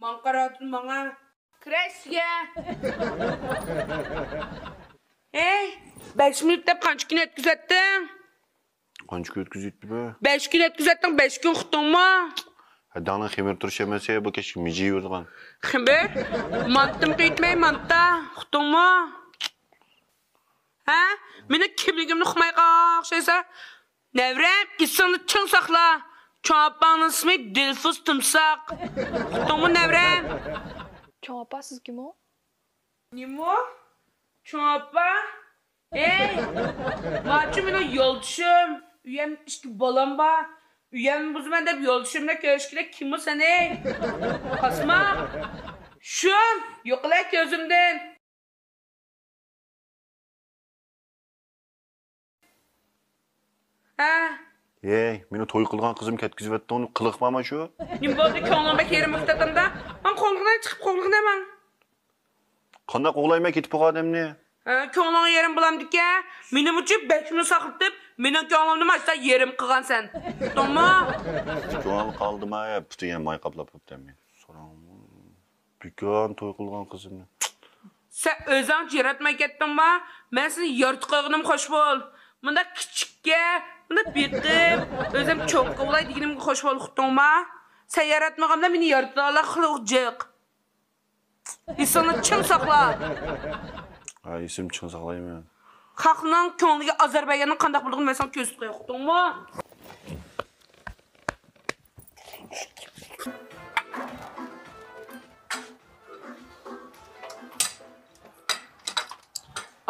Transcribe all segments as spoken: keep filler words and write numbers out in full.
ماڭا قاراتتىڭ ماڭا. كىرە ئىچىگە. ھەي، بەش مىنۇت دەپ قانچە كۈن ئۆتكۈزەتتىڭ؟ قانچە كۈن ئۆتكۈزۈۋېتىپتىمەن؟ بەش كۈن ئۆتكۈزەتتىڭ، بەش كۈن ئۇقتۇڭمۇ؟ ھەدەڭنىڭ خېمىر تۇرۇش ئەمەس، بۇ كەچكە مىجى يۈرىدىغان. خېمىر؟ مانتىمۇ قېيتمەي مانتا، ئۇقتۇڭمۇ؟ ھە؟ مېنىڭ كىملىكىمنى ئۇقماي قالغان ئوخشايسەن. نەۋرەم، ئېسىڭنى چىڭ ساقلا. چوڭ ئاپاڭنىڭ ئىسمى دىلفۇز تۇمساق. ئۇقتۇڭمۇ نەۋرەم؟ چوڭ ئاپا، سىز كىم ئۇ؟ نېمە ئۇ؟ چوڭ ئاپا؟ ھەي، ماچۇ مېنىڭ يولدىشىم. ئۆيەمدە ئىككى بالام بار. ئۆيەمنى بۇزىمەن دەپ يولدىشىم بىلەن كۆرۈشكىلى كىم ئۇ سەن ھەي؟ قاسما. شۇم، يوقىلە كۆزۈمدىن. ھە؟ ھەي، مېنى توي قىلغان قىزىم كەتكۈزۈۋەتتىڭ، قىلىق بارما شۇ؟ نېمە بولدى، كۆڭلۈڭ بەك يېرىم ئۇقتاتامدا. ماڭ قوغلىغىنە چىقىپ قوغلىغىنە ماڭ. قانداق قوغلايمەن كېتىپ بولغان ئادەمنى؟ ھە، كۆڭلۈڭ يېرىم بولامدىكەن؟ مېنىڭ ئۈچۈن بەش كۈن ساقلىتىپ، مېنىڭ كۆڭلۈمنى ماشتا يېرىم قىلغانسەن. ئۇقتۇڭمۇ؟ كۆڭۈل قالدىما، پۈتۈن يەنە ماي قاپلاپ بوپتۇ. سوراڭ. بىكار توي قىلغان قىزىمنى. سەن ئۆزۈڭ ياراتماي كەتتىڭما؟ مەن سېنى يارىتىپ قويغىنىم خوش بول. مۇنداق كىچىككە، مۇنداق بېقىپ، ئۆزۈم چوڭ قىلاي دېگىنىمگە خوش بول، ئۇقتۇڭما؟ سەن ياراتمىغاندا مېنى يارىتىدىغانلار خېلى جىق. ئېسىڭنى چىڭ ساقلا. ھە، ئېسىمنى چىڭ ساقلايمەن. خەقنىڭ كۆڭلىگە ئازار بەرگەننىڭ قانداق بولىدىغىنىنى مەن ساڭا كۆرسىتىپ قوياي، ئۇقتۇڭمۇ؟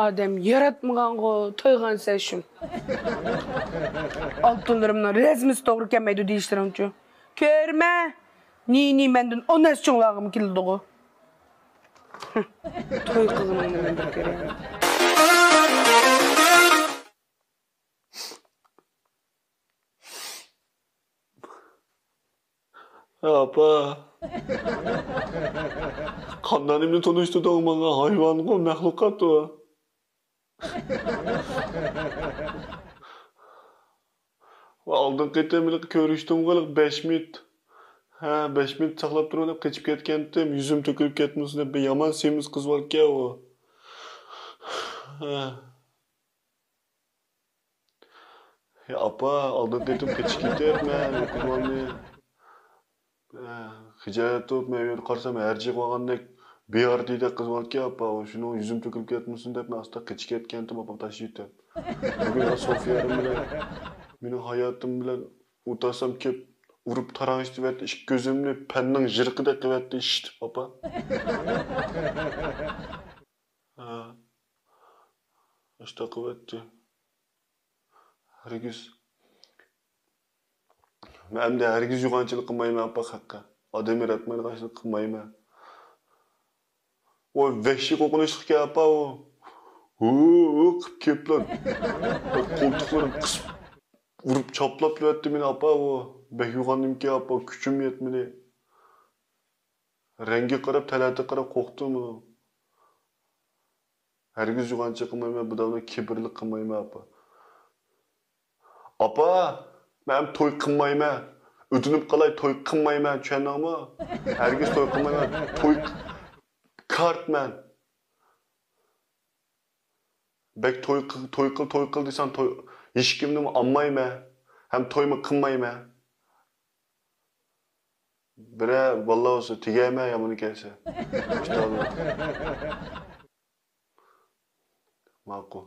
ئادەم ياراتمىغانغۇ تويغان سەشۇم. ئالتۇنلىرىمنىڭ رەزمىسى توغرا كەلمەيدۇ دېيىشلىرىڭچۇ؟ كۆرمە، نى نى مەندىن ئون ھەسسە چوڭلارغىمۇ كېلىدىغۇ. توي قىلغىنىڭنى مەن بىر كۆرەي. ئاپا. قانداق نېمىنى تونۇشتۇردۇڭ ماڭا؟ ھايۋانغۇ، مەخلۇقات ئۇ. ۋە ئالدىنقى قېتىم ھېلىقى كۆرۈشتۈمغۇ ھېلىقى بەش مىنۇت. ھە، بەش مىنۇت ساقلاپ تۇرۇڭ دەپ قېچىپ كەتكەنتىم. يۈزۈم تۆكۈلۈپ كەتمىسۇن دەپ بىر يامان سېمىز قىز باركەن ئۇ. ھە. يا ئاپا، ئالدىنقى قېتىم قېچىپ كېتىپ مەن ئۇ قىز بالىنى. ھە، خىجالەت بولۇپ مەن ئۆيدە قارىسام ھەرجىگە بارغاندەك بىئارىدىدەك قىز بالىكەن ئاپا، ئۇ شۇنىڭ يۈزۈم تۆكۈلۈپ كەتمىسۇن دەپ مەن ئاستا قېچىپ كەتكەنتىم ئاپا تاشلىۋېتىپ. بۈگۈن سوفىيەم بىلەن مېنىڭ ھاياتىم بىلەن ئولتۇرسام كېلىپ ئۇرۇپ تاراڭشىتىۋەتتى، ئىككى كۆزۈمنى پەننىڭ يىرىقىدەك قىلىۋەتتى ئىششىتىپ ئاپا. ھە. ئاشتا قىلىۋەتتى. ھەرگىز. مەن ئەمدى ھەرگىز يوغانچىلىق قىلمايمەن ئاپا خەققە. ئادەم ياراتمايدىغان ئىشنى قىلمايمەن. ئۇ ۋەھشىي قورقۇنچلۇق ئىكەن ئاپا ئۇ. ھۇ، ھۇ قىپ كېپىلا. قولتۇقلىرىنى قىسىپ، ئۇرۇپ چاپلاپ تۇرۇۋەتتى مېنى ئاپا ئۇ. بەك يوغاندىمكەن ئاپا، كۈچۈم يەتمىدى. رەڭگىگە قاراپ، تەلەتىگە قاراپ قورقتۇم ئۇ. ھەرگىز يوغانچى قىلمايمەن، بۇ دەۋرنى كىبىرلىك قىلمايمەن، ئاپا. ئاپا، مەن توي قىلمايمەن. ئۆتۈنۈپ قالاي، توي قىلمايمەن، چۈشەندىڭمۇ؟ ھەرگىز توي قىلمايمەن. توي كارت مەن. بەك توي قىل، توي قىل، توي قىل دېسەڭ، توي، ھېچكىمنىمۇ ئالمايمەن. ھەم تويمۇ قىلمايمەن. بىرەر باللا بولسا تېگەيمەن يامىنى كەلسە. ماقۇل.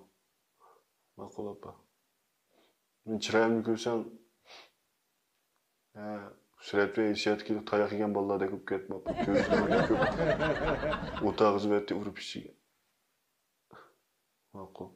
ماقۇل ئاپا. مېنىڭ چىرايىمنى كۆرسەڭ، ھە، سۈرەت ۋە ھېسسىياتقا كېلىپ تاياق يېگەن بالىلاردەك بولۇپ كەتتىم ئاپا. كۆزلىرىمنى كۆپ ئوت ئاغزى بەتتى ئۇرۇپ ئىچىگە. ماقۇل.